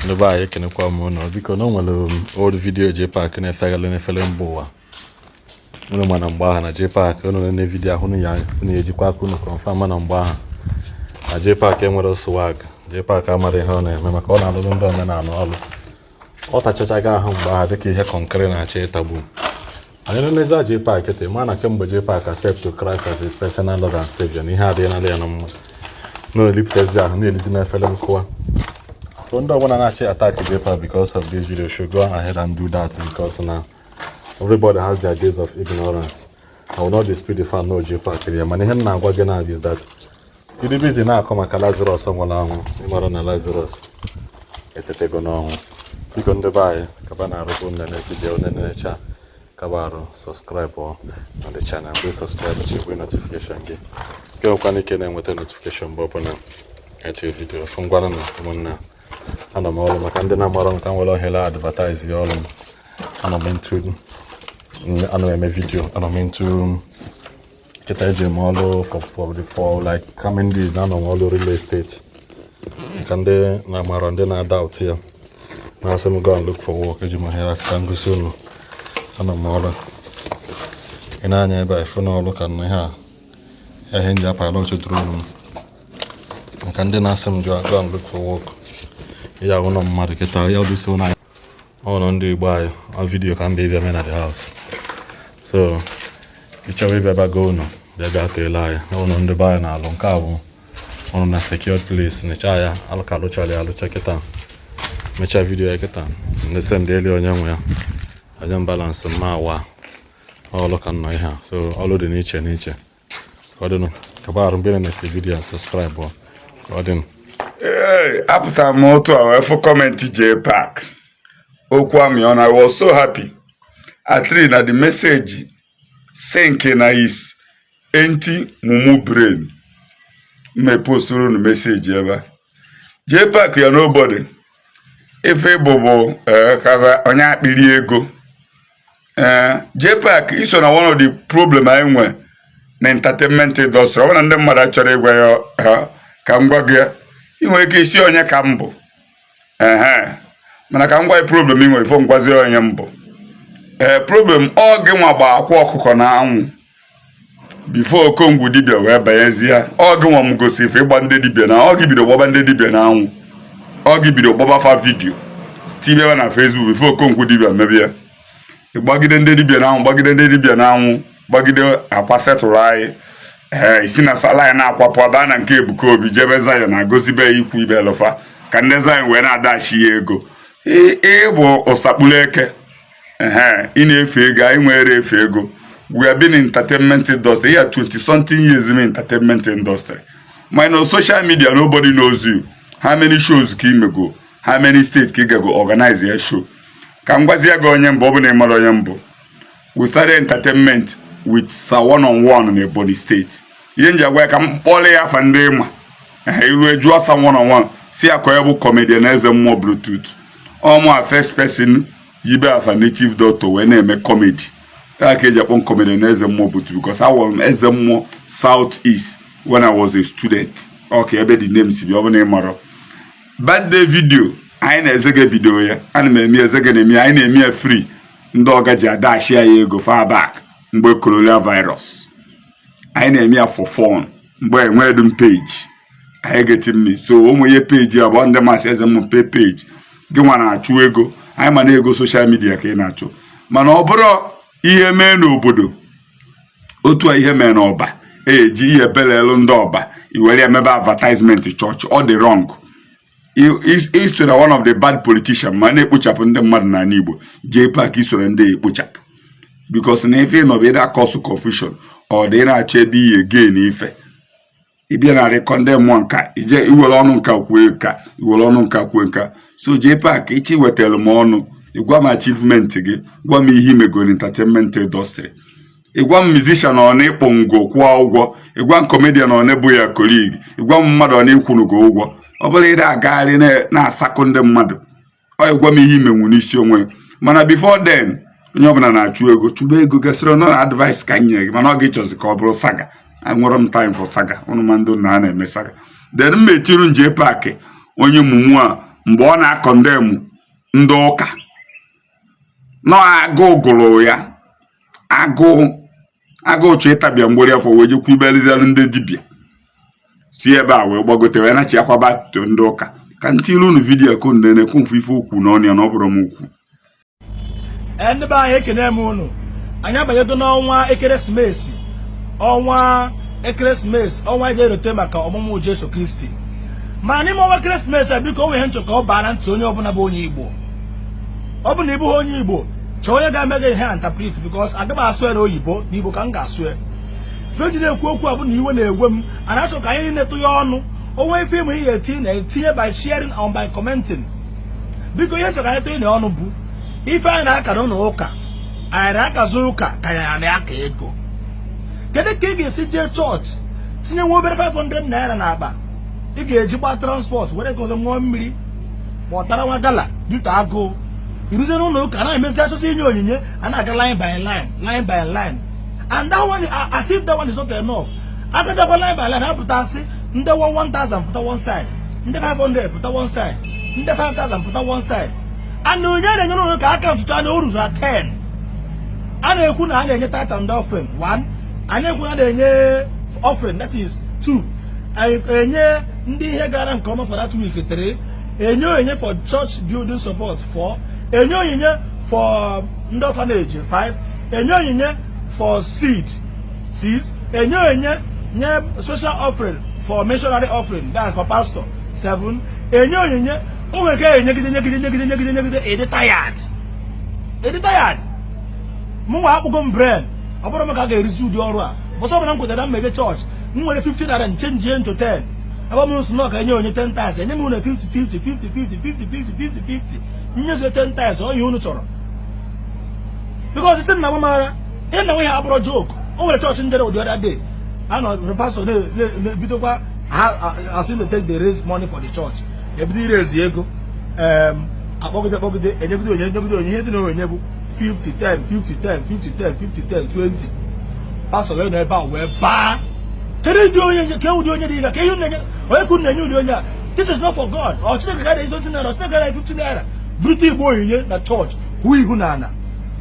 Ndị be anyị, ekenekwa m ụnụ. Biko, na o nwere old video JPAC na-efegharị n'efere mba ụwa. Unu ma na mgbe ahụ na JPAC, unu nene video ahụ, unu ya unu ejikwa aka unu confirm na mgbe ahụ na JPAC enwere swag. JPAC amara ihe ọ na-eme, maka ọ na-alụrụ ndị omenala ọrụ. Ọ tachachago ahụ mgbe ahụ dịka ihe concrete na-achọ ịtagbu anyị. Nenezi JPAC kịta, ma na kemgbe JPAC accept Christ as his personal Lord and Savior, na ihe adịghị ya na mma, na-elipụtazi ahụ, na-elizi n'efere nkụwa. So ndị ọbụla na-achị attack JPAC because of this video should go ahead and do that, because now everybody has their days of ignorance. I will not dispute the fact no JPAC here. Mana ihe m na-agwa gị na is that ịdị busy na-akọ maka Lazarus nwụrụ anwụ, ịmara na Lazarus etetego n'ọnwụ. Biko, ndị be anyị, kaba na-arụbụ nene video nenecha, kaba arụ subscribe na the channel. Mgbe subscribe, chekwe notification gị nke nwekwana ike na-enweta notification mgbe ọbụla etinye video. Fụ ngwanụ na ụmụnna, ana m ọrụ. Maka ndị na-amara m, ka m were ohere advertise ọrụ m. Ana m into, ana m eme video, ana m into kịta eji m ọrụ for like coming days na anọ m ọrụ real estate. Ka ndị na-amara, ndị na-adoubt ya, na-asị m go and look for work, eji m ohere asị ka m gosi unu ana m ọrụ. Ị na-anya ebe a, ịfụ na ọrụ ka nọ ihe a ya, ihe m ji apilot drone m. Maka ndị na-asị m go and look for work, ya ahụ nọ mmadụ kịta ya ọdụ na ọnụ ndị Igbo anyị. Ọ video ka m bịa ịbịa mee na the house. So ị chọrọ ịbịa bago ụnọ, bịa bịa teele anyị ụnọ. Ndị be anyị na-alụ nke a bụ ụnọ na secured place. Necha ya, alụka alụchala ya alụcha kịta, mechaa video ya kịta, ndị send eli onye nwe ya, onye m balance mma awa ọlụ ka nọ ihe a. So ọlụ dị n'iche n'iche. Ka ọ dịnụ, kaba arụ mgbe na-esi video, subscribe. Ka ọ dịnụ. Ee, apụtara m otu a wee fụ comment JPAC okwu amị on. I was so happy at least na the message sink na his empty mumu brain. Mme posturu unu message ebe a. JPAC ya nobody ife bụ kava onye akpịrị ego. Ee, JPAC iso na one of the problem anyị nwe na entertainment industry. Ọ bụrụ na ndị mmadụ achọrọ ịgwa ya ha, ka m gwa gị ya, ị nwere ike isi onye ka m bụ ehe, mana ka m gwa gị problem ị nwere ifo ngwazi onye m bụ. Ee, problem ọ gị nwa gba akwa ọkụkọ na anwụ before okongwu dibịa wee banyezie. Ọ gị nwa m gosi ife ịgba ndị dibịa na ọ gị bido gbaba ndị dibịa na anwụ. Ọ gị bido gbaba fa video tinyewa na Facebook before okongwu dibịa mebe ya. Gbagide ndị dibịa na anwụ, gbagide ndị dibịa na anwụ, gbagide akwa setụrụ anyị. Ee, isi na sala anyị na-akwapụ abaa na nke Ebuka Obi, jebe Zion na-agozibe ya ikwu ibe lụfa ka ndị Zion wee na-adachi ya ego. Ị bụ ụsakpụrụ eke. Ehe, ị na-efe ego, anyị nwere efe ego. We have been in entertainment industry here 20 something years, in entertainment industry minus social media nobody knows you. How many shows ka imego? How many states ka ị gago organize ya show? Ka m gwazie gị onye mbụ, ọ bụ na ị mara onye mbụ. We started entertainment with Sir One on One na Ebonyi State. Ihe nji agwa ya ka m kpọrọ ya afa ndị ịma ehe iru ejuo Sir One on One, si ya ka ya bụ comedian eze mmụọ Bluetooth ọmụ a, first person yibe afa native doctor wee na-eme comedy ya ka eji akpọ m comedian eze mmụọ Bluetooth, because I was eze mmụọ South East when I was a student. Okay, ebe the name si bịa, ọ bụ na ị mara birthday video anyị na ezege bido ya, ana m eme ezege na-eme ya, anyị na-eme ya free. Ndị ọga ji adashi ya ego far back mgbe coronavirus, anyị na-eme ya for fun mgbe enweghị page anyị getting me. So ụmụ ihe page abụọ ndị masị eze m pe page gị nwa na-achụ ego anyị, ma na ego social media ka ị na-achụ. Mana ọ bụrụ ihe mee n'obodo otu a, ihe mee n'ọba eji ihe belelu ndị ọba iwere emebe advertisement chọọchị, ọ dị wrong. Iso na one of the bad politician ma na-ekpochapụ ndị mmadụ n'ala Igbo. JPAC isoro ndị ekpochapụ, because na ife ịnọ bụ ịda cause confusion. Ọ dị na-achọ ebe iyi gain ife ịbịa na rịkọ ndị mmụọ nka ije iwere ọnụ nka kwuo nka, iwere ọnụ nka kwuo nka. So JPAC, ịchị wetara m ọnụ, ịgwa m achievement gị, gwa m ihe imegoro entertainment industry, ịgwa m musician ọ na-ịkpọ ngo kwụọ ụgwọ, ịgwa m comedian ọ na-ebu ya colleague, ịgwa m mmadụ ọ na-ekwunugo ụgwọ. Ọ bụrụ ịda agagharị na-asakụ ndị mmadụ, ọ ịgwa m ihe imenwu n'isi onwe. Mana before then, onye ọbụla na-achụ ego, chụba ego gasịrị nọ na advice ka m nyere gị. Mana ọ ga-ịchọzi ka ọ bụrụ saga, enwere m time for saga. Ụnụ ma ndị na a na-eme saga. Then m etiru nje paakị onye mumu a. Mgbe ọ na-acondemn ndị ụka nọ, agụụ gụrụ ya, agụụ, agụụ chọ ịtabịa mgbori afọ, wee jekwa ibelizielu ndị dibịa si ebe a wee gbagote, wee nachi akwaba to ndị ụka. Ka ntị ilu unu video ka unu na-ekwu mfu ife okwu n'ọnụ ya na ọ bụrụ m ukwu. Ee, ndị be anyị, ekene m unu. Anyị abanyego n'ọnwa ekeresimesi, ọnwa ekeresimesi, ọnwa eji erote maka ọmụmụ Jesu Kristi. Ma n'ime ọnwa ekeresimesi a, biko, o nwere ihe nchọ ka ọ baa na ntị onye ọbụla bụ onye Igbo. Ọ bụ na ị bụghị onye Igbo, chọọ onye ga-eme gị ihe interpret, because aga m asụ ya n'oyibo, n'Igbo ka m ga-asụ ya. Ife ji na-ekwu okwu a bụ na iwe na-egwe m. A na-achọ ka anyị niile ya ọnụ onwe ife ịmụ ihe eti na-etinye by sharing and by commenting. Biko, ihe nchọ ka anyị tụnye ọnụ bụ ife anyị na-akara ụlọ ụka. Anyị na-akazi ụka ka ya na-aka ego. Kedu ka ị ga-esi jee chọọchị tinye nwa obere 500 naira n'akpa ị ga-eji gba transport, were ka ọzọ ṅụọ mmiri ma ọ tara nwa gala due agụụ, iruzie n'ụlọ ụka na-emezi achọsị inye onyinye, a na-aga line by line, line by line? And that one, as if that one is not enough, agajakwa line by line, apụta asị ndị 1000 pụta one side, ndị 500 pụta one side, ndị 5000 pụta one side. And onye na-enye n'ụlọ ụka akaụntụ a na o ruru na 10. A na-ekwu na a na-enye tithe and offering 1, a na-ekwu na a na-enye offering, that is 2, enye ndị ihe gara nke ọma for that week 3, enye onyinye for church building support 4, enye onyinye for ndị orphanage 5, enye onyinye for seed 6, enye onyinye nye special offering for missionary offering, that's for pastor, 7, enye onyinye. O nwere ike enyegide, nyegide, nyegide, nyegide, nyegide, ịdị tired, ịdị tired. Mụ nwa akpụgo m brain. Ọ bụrụ maka a ga-erizi ụdị ọrụ a, bọsọ ọbụla m kwetara m meje chọọchị, m nwere 50 naira, nchange into 10. Ebe m nso nọ ka enye onye 10 times, enye m unu 50 50 50 50 50 50 50 50, nyezie 10 times ọ ihe unu chọrọ, because ite nna m mara ihe na nwe ha abụrụ joke. O nwere chọọchị njere ụdị ọrịa dị anọ, pastor na-ebidokwa ha asị na take the raise money for the church, ebido irezi ego, akpọgide akpọgide, enyegide onye, enyegide onye. Ihe dị na onye bụ 50 10 50 10 50 10 50 10 20. Pastor ga-enọ ebe a wee baa, kedu ụdị onye, ke ụdị onye dị ka ihe na-enye onye ka unu na-enye ụdị onye a? This is not for God. Ọ Chineke ga na 20 naira, ọ Chineke ga na 50 naira burute igbe onyinye na chọọchị, hụ ihu na ana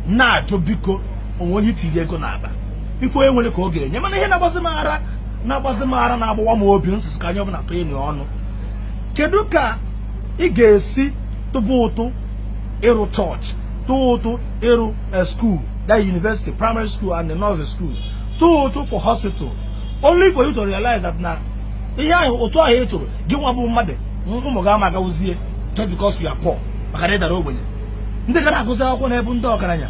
na-ajụ, biko, onwe onye itinye ego n'akpa ife onye nwere ka ọ ga-enye. Mana ihe na-agbazi m ara, na-agbazi m ara, na-agbawa m obi nsụsụ, ka anyị ọbụla tụnye ọnụ: kedu ka ị ga-esi tụba ụtụ ịrụ chọọchị, tụọ ụtụ ịrụ school, that university, primary school and the nursery school, tụọ ụtụ for hospital, only for you to realize that na ihe ahụ, ụtụ ahụ ị tụrụ, gị nwa bụ mmadụ, ụmụ gị ama agawuzie, just because you are poor, maka na ị dara ogbenye? Ndị gara agụzi akwụkwọ n'ebe ndị ọgaranya,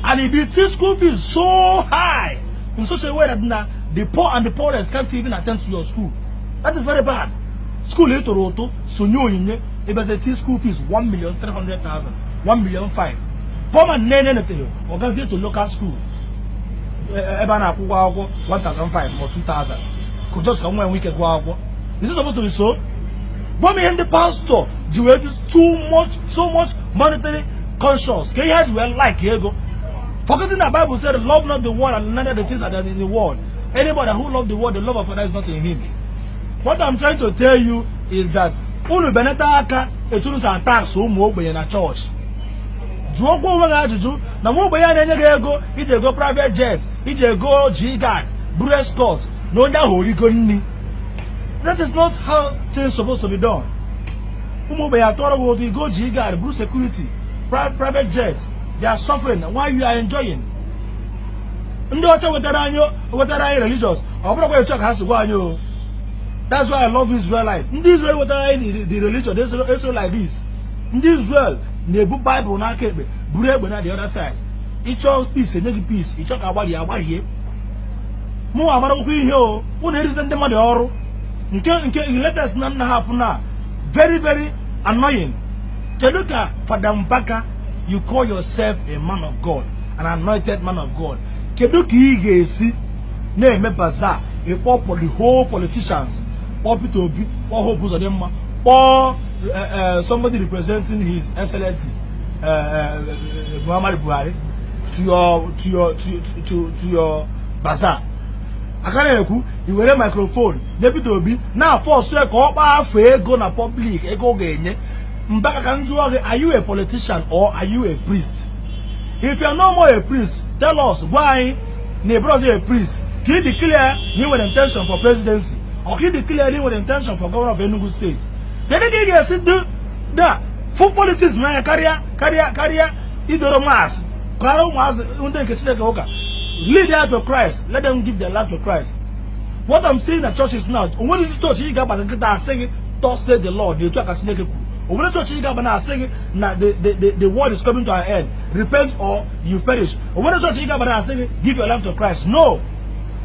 and it be school fees so high in such a way that na the poor and the poorest can't even attend to your school. That is very bad. School ị tụrụ ụtụ sonye onyinye ebeze school fees 1,300,000, 1 million 5. Poor man nene neteghị, ọ gazie to local school ebe a na-akwụ ụgwọ akwụkwọ 1,500 ma 2,000, ka just ka nwa enwe ike gụọ akwụkwọ. Is it supposed to be so? Gwa m ihe ndị pastor ji wee dị too much, so much monetary conscious, ka ihe ha ji wee like ego, forgetting that Bible said, "Love not the world and none of the things that are in the world. Anybody who love the world, the love of Father is not in him." What I'm trying to tell you is that unu benata aka etu unu si atax ụmụ ogbenye na chọọchị. Jụọkwa onwe gị ajụjụ na nwa ogbenye a na-enye gị ego iji ego private jet, iji ego G-Guard, buru escort, na onye ahụ origo nri. That is not how things supposed to be done. Ụmụ ogbenye atọrọ gị ụtọ igo G-Guard, buru security, private jet. They are suffering while you are enjoying. Ndị ọcha wetara anyị religious, ọ bụrụkwa etu a ka ha si gwa anyị o. That's why I love Israelite. Ndị Israel wetara anyị the religion eso like this. Ndị Israel na-ebu Bible n'aka ekpe, buru egbe na the other side. Ịchọ peace, enye gị peace. Ịchọ ka agbarie, agbarie. Mụ amarakwa ihe o unu erize ndị mmadụ ọrụ nke latest na nna ha afụ na very very annoying. Kedu ka Fada Mbaka, you call yourself a man of God, an anointed man of God, kedu ka ị ga-esi na-eme bazaar, ịkpọ the whole politicians, kpọọ Peter Obi, kpọọ Hope Uzodimma, kpọọ somebody representing His Excellency Muhammadu Buhari to your bazaar? Aka na-ekwu, i were microphone nye Peter Obi na-aforce ya ka ọ kpaa afọ ego na public, ego ọ ga-enye. Mbaka, ka m jụọ gị, are you a politician or are you a priest? If you are no more a priest, tell us, gwa anyị na ị bụrụzi a priest, ka ị declare na ị nwere intention for presidency or ka ị declare na ị nwere intention for governor of Enugu State. Kedu ka ị ga-esi dị da fụ politics n'anya karịa idoro mass karịa ụmụazị ndị nke Chineke ụka, lead them to Christ, let them give their life to Christ? What I'm seeing na churches now, onwere isi chọọchị ị ga-abata nkịta asị gị, "Thus say the Lord," na etu a ka Chineke kwuru. Onwere chọọchị ị ga-aba na asị gị na the world is coming to an end, repent or you perish. Onwere chọọchị ị ga-aba na asị gị, "Give your life to Christ." No,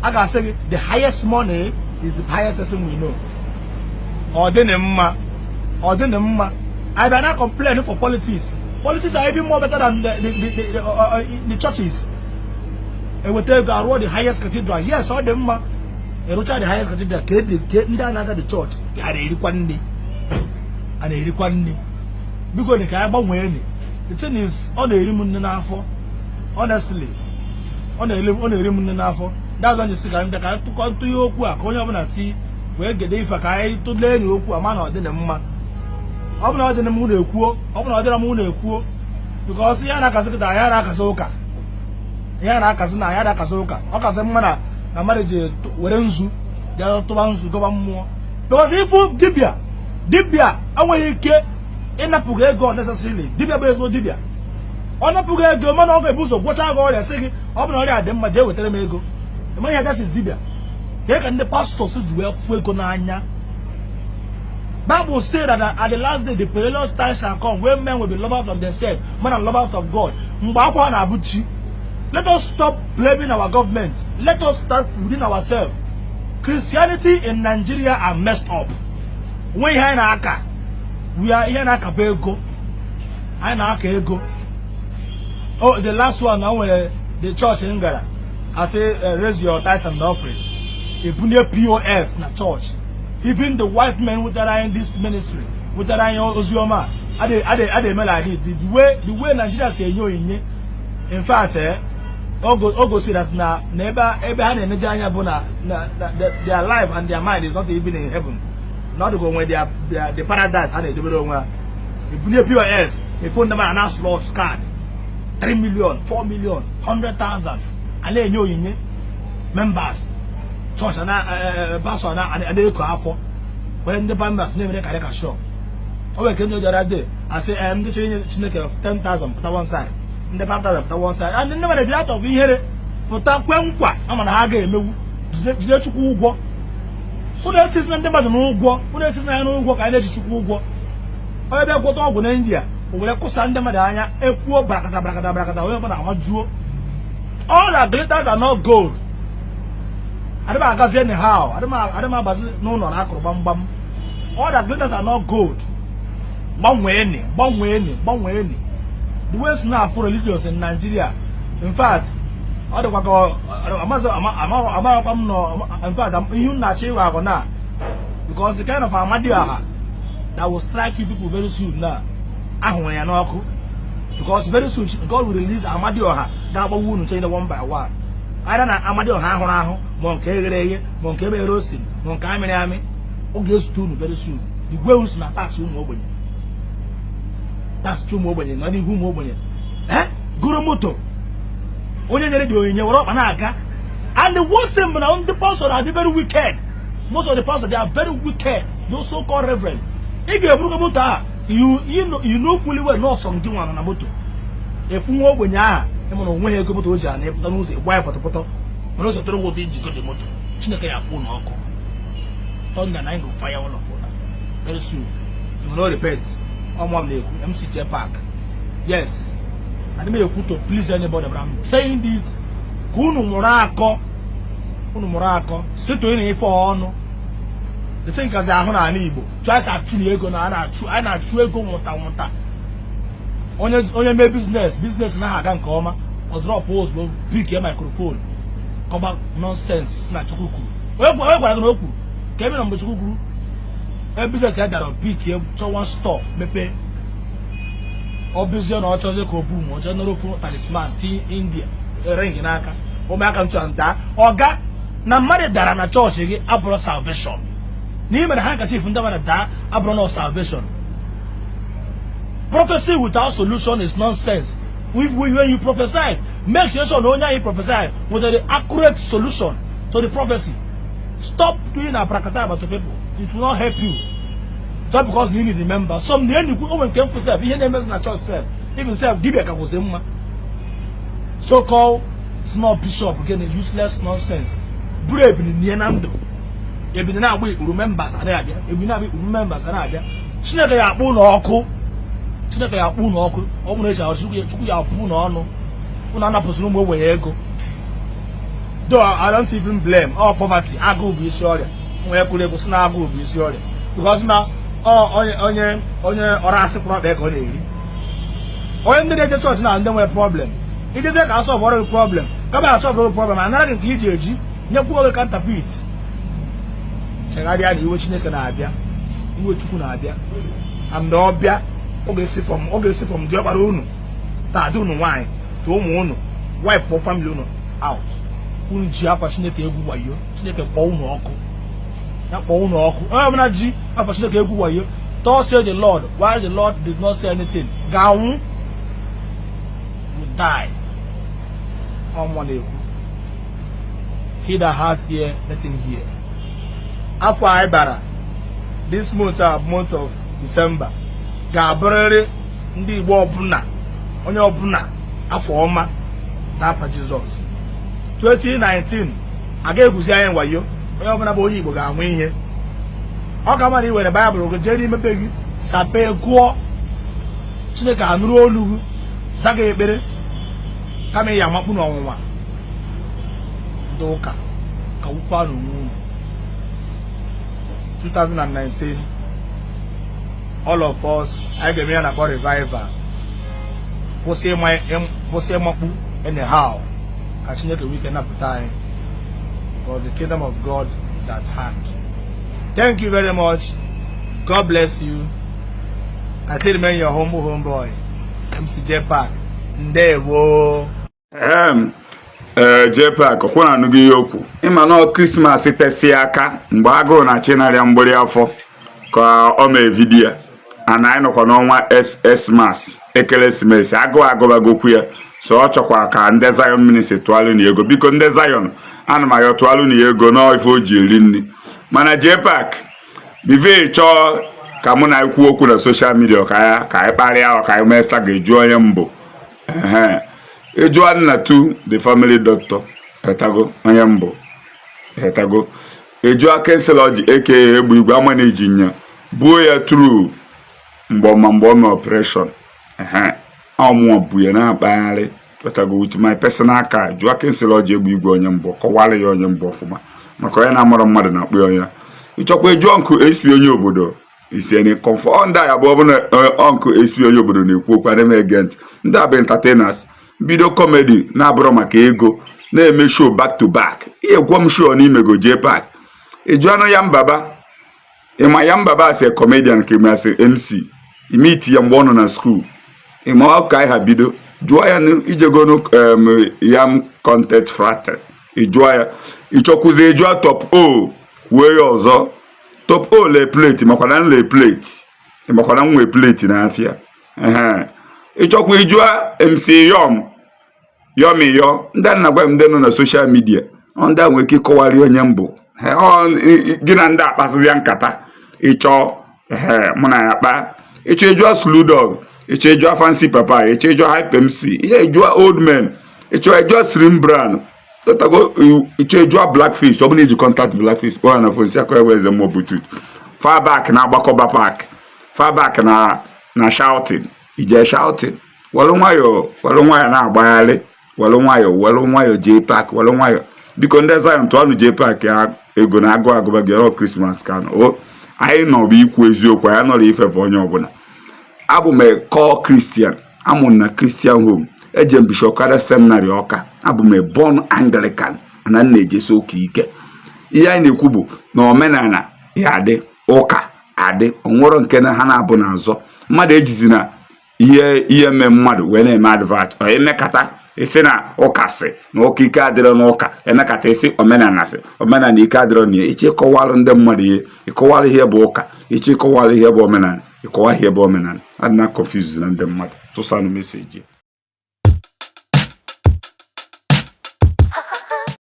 a ga-asị gị, "The highest money is the highest person we know." Ọ dịnị mma, ọ dịnị mma. I bịa na complain for politics. Politics are even more better than the churches. Eweta ego arụọ the highest cathedral. Yes, ọ dị mma. Ịrụcha the highest cathedral, ka edi ka ndị a na-aga the church ha na-erikwa nri, a na-erikwa nri. Biko, dị ka anyị gbanwee ni. The thing is, ọ na-eri m nne n'afọ. Honestly, ọ na-eri m nne n'afọ. That's why si ka anyị bịa ka anyị tụkọ ntụnye okwu a, ka onye ọbụla ti wee gede ife, ka anyị tụlee enyi okwu a, ma na ọ dị mma. Ọ bụ na ọ dị m unu ekwuo, ọ bụ na ọ dịra m unu ekwuo, because ihe na-akasị kịta, ya na-akasị ụka, ihe na-akasị na ya na-akasị ụka. Ọ kasị mma na mmadụ ji were nzu bịa tụba nzu gọba mmụọ, because ịfụ dibịa, dibịa enweghị ike ịnapụ gị ego unnecessarily. Dibịa bụ ezigbo dibịa, ọ napụghị ego, mana ọ ga-ebu ụzọ gwọcha gị ọrịa, sị gị, ọ bụ na ọrịa dị mma, jee wetara m ego. Ịmaghị ya, that is dibịa. Ka ka ndị pastors ji wee fụ ego n'anya. Bible say that at the last day the perilous time shall come when men will be lovers of themselves more than lovers of God. Mgbe afọ a na-abụ chi. Let us stop blaming our government. Let us start within ourselves. Christianity in Nigeria are messed up. Nwe ihe anyị na-aka, we are ihe na-akaba ego, anyị na-aka ego. Oh, the last one na nwere the church m gara, I say, "Raise your tithe and offering." Ebunye POS na church. Even the white men wetara anyị this ministry, wetara anyị oziọma, adị eme like this. The way Nigeria si enye onyinye, in fact, o gosi that na ebe ha na-eneje anya bụ na their life and their mind is not even in heaven, na ọ dịka onwe their the paradise ha na-edobere onwe ha. Ebunye POS, efu ndị mmadụ na slot card 3 million, 4 million, 100,000, a na-enye onyinye. Members chọọchị na pastor na na-eko afọ were ndị members na-emere karị ka shop. O nwere nke ndị jọrọ dị asị ndị chọrọ inye Chineke 10,000 pụta one side, ndị 5,000 pụta one side, and ndị mmadụ ejiri atọ ihere pụta kwe nkwa ama na ha ga-emewu jide Chukwu ụgwọ. Unu etizina ndị mmadụ n'ụgwọ, unu etizina ya n'ụgwọ ka anyị na-eji Chukwu ụgwọ. Onye bịa gwọta ọgwụ na India, o were kụsa ndị mmadụ anya, ekwuo barakata barakata barakata, onye ọbụla amajuo. All that glitters are not gold. Adị m agazi anyhow, adị m abazi n'ụlọ na akụrụ gbamgbam. All that glitters are not gold. Gbanweeni, gbanweeni, gbanweeni. The way si na-afụ religious in Nigeria, in fact, ọ dịkwa ka amaghịkwa m nọ. In fact, ihe m na-achọ ịwa agụ na because the kind of Amadioha that will strike you people very soon now, ahụrụ ya n'ọkụ, because very soon God will release Amadioha ga-agbawa unu chene one by one, either na Amadioha ahụrụ ahụ, ma nke eghere eghe, ma nke emeghere osin, ma nke amịrị amị. Ọ ga-ezute unu very soon. The way unu si na tax ụmụ ogbenye, tax ụmụ ogbenye nọ n'ihu ụmụ ogbenye, goro moto, onye nyere gị onyinye were ọkpa na-aga. And the worst thing bụ na ndị pastor na-adị very wicked. Most of the pastors, they are very wicked, those so called reverend. Ị ga-eburugo moto a, you know fully well nọọsọ gị nwa nọ na moto. Efu nwa ogbenye aha ịmụ na onweghị ego moto o ji ana ịpụta n'ụzọ ịgba ya pọtọpọtọ, mana ụzọ tụrụ ụtọ ijigo dị moto. Chineke ya kwụ n'ọkụ thunder na go fire all of una very soon if you no repent. Ọmụ m na-ekwu, MC J Park. Yes, adị m ekwu to please anybody, but I'm saying this ka unu mụrụ akọ, unu mụrụ akọ site na ife ọnụ. The thing kazi ahụ n'ala Igbo tụ achụ na ego na a na-achụ, anyị na-achụ ego nwụta nwụta. Onye mee business, business naghị aga nke ọma, ọ drop ozugbo, pick microphone, kọba nonsense, si na Chukwu kwuru. Onye gwara gị na o kwuru ka ebe na mgbe Chukwu kwuru ebe business ya dara? Pick chọọ one store mepee. Ọ bụzie na ọ chọzie ka o bu ma ọ chọọ nọrọ ofu talisman tinye India ring n'aka ụmụaka ntụ daa ọga na mmadụ dara na chọọchị gị abụrụ salvation. N'ime na handkerchief ndị mmadụ daa abụrụ na salvation. Prophecy without solution is nonsense. When you prophesy, make sure na onye anyị prophesy with the accurate solution to the prophecy. Stop doing abracadabra to people. It will not help you. Just because you need remember some na-enyikwu onwe nke mfụ sef, ihe na-emezi na church sef, even sef dibia ka kwụsị mma. So called small bishop, gịnị, useless nonsense, buru ebili nie na ndụ, ebili na-agba ikpuru, members a na-abịa, ebili na-agba ikpuru, members a na-abịa. Chineke ya akpụ ụlọ ọkụ, Chineke ya akpụ ụlọ ọkụ. Ọ bụrụ na eji ahụ Chukwu ya apụ ụlọ ọnụ, ụnụ anapụsịrị ụmụ ogbenye ego. Though I don't even blame all poverty, agụụ bụ isi ọrịa. Nwee kwuru egwu sị na agụụ bụ isi ọrịa, because na onye onye onye ọrụ asị kwụrụ ọkpa ka ọ na-eri. Onye ndị na-eje chọọchị na ndị nwere problem, ijezie ka a solve ọrụ gị problem, kama a solve ọrụ gị problem, anara gị nke iji eji nyekwuo gị counterfeit. Chegharịa na iwe Chineke na-abịa, iwe Chukwu na-abịa. And ọbịa, ọ ga-esi from diọkpara unu taa dị unu nwaanyị ta ụmụ unu, wipe family unu out. Unu ji afa Chineke egwu wayo, Chineke kpọọ unu ọkụ, ya kpọọ unu ọkụ. Onye ọbụla ji afa Chineke egwu wayo, "Thus say the Lord," while the Lord did not say anything, ga-anwụ, will die. Ọnwa na-ekwu, he that has ear, let him hear. Afọ anyị bara, this month, a month of December, ga-abụrịrị ndị Igbo ọbụla, onye ọbụla, afọ ọma n'afa Jizọs. 2019 aga eguzi anyị wayo. Onye ọbụla bụ onye Igbo ga-anwụ ihe ọ ga-ama na ị were Baịbụl gị jee n'ime be gị, sape, gụọ, Chineke anụrụ olu gị, za gị ekpere, kama ị ya amakpu n'ọnwụnwa. Ndị ụka ka wukwa n'onwe unu. 2019, all of us, anyị ga-eme ya na-akpọ revival. Kwụsị ịmakpu anyhow, ka Chineke nwee ike napụta anyị, because the kingdom of God is at hand. Thank you very much. God bless you. I still remain your humble homeboy, MCJ Park. Ndewo. Ee, JPAC ọkwụ na anụghị ihe okwu. Ịma na Christmas tesi aka mgbe agụụ na-achị narịa mgbịrị afọ ka ọ mee video ana. Anyị nọkwa n'ọnwa SS mas, ekeresimesi, agụụ agụbagokwu ya. So ọ chọkwa ka ndị Zion Ministry tụalụ na ego. Biko, ndị Zion, ana m ayọ, tụalụ na ego n'ife o ji eri nri. Mana JPAC bive chọọ ka mụ na ekwu okwu na social media, ka ya ka anyị kparịa, ka anyị mee saga, eju onye mbụ ehe ịjụọ nna tu the family doctor etago onye mbụ etago, ịjụọ kenselọji aka egbe igwe ama na eji nya buo ya tru mgbe ọma mgbe ọ mee operation ehe ọmụọ bu ya na-akpagharị etago with my personal car. Jụọ kenselọji egbe igwe onye mbụ, kọwara ya onye mbụ ọfụma, maka onye na-amụrụ mmadụ na-akpụ ya onye. Ịchọkwa ịjụọ nkụ SP onye obodo isieni comfort. Ndị a bụ ọbụna ọnkụ SP onye obodo na-ekwu okwu, adị m ege ntị. Ndị a bụ entertainers, bido comedy na-abụrụ maka ego, na-eme show back to back. Ihe gwọ m show n'imego JPAC. Ịjụanụ ya mbaba, ịma ya mbaba as a comedian ka ịma as a MC imiti ya mgbe ọ nọ na school, ịma ọ ka anyị ha bido. Jụọ ya ijegonu yam content factory, ịjụọ ya. Ịchọkwuzi ịjụọ Top O, kwuo ya ọzọ. Top O lee plate, makwana n lee plate, makwana m nwee plate n'afịa ehe. Ịchọkwa ịjụọ MC Yom Yomiyo. Ndị a na-agwa m, ndị nọ na social media, ọ ndị a nwere ike ịkọwarị onye mbụ gị na ndị akpasịzịa nkata. Ịchọ ehe mụ na ya kpaa. Ịchọ ịjụọ Sludog, ịchọ ịjụọ Fancy Papa, ịchọ ịjụọ Hype MC, ihe ịjụọ Old Men, ịchọ ịjụọ Slim Brand ịchọ ịjụọ Blackface. Ọ bụrụ na iji contact Blackface, kpọọ ya na phone, si akọ ewe eze mmụọ Bluetooth far back na agbakọba park far back na shouting, ije shouting, were nwayọọ, were nwayọọ na-agbagharị, were nwayọọ, were nwayọọ, JPAC, were nwayọọ. Biko, ndị Zion, tụọnụ JPAC ya ego na agụ agụba gị. Ọ Christmas ka nọ o, anyị nọ bụ ikwu eziokwu, anyị nọrọ ifefe onye ọbụla. Abụ m a core Christian, amụ na Christian home, eje m Bishop Kada Seminary Ọka, abụ m a born Anglican na m na-ejesi ụka ike. Ihe anyị na-ekwu bụ na omenala ya adị, ụka adị, onwero nke na ha na-abụ n'azọ mmadụ ejizi na ihe ihe mee mmadụ wee na-eme advert ọ emekata. Ị sị na ụka sị na ụka ike adịrọ n'ụka, emekata ị sị omenala sị omenala ike adịrọ na ya. Ị chọ ịkọwalụ ndị mmadụ ihe, ị kọwalụ ihe bụ ụka. Ị chọ ịkọwalụ ihe bụ omenala, ị kọwa ihe bụ omenala. Adịna confuse na ndị mmadụ. Tụsanụ message.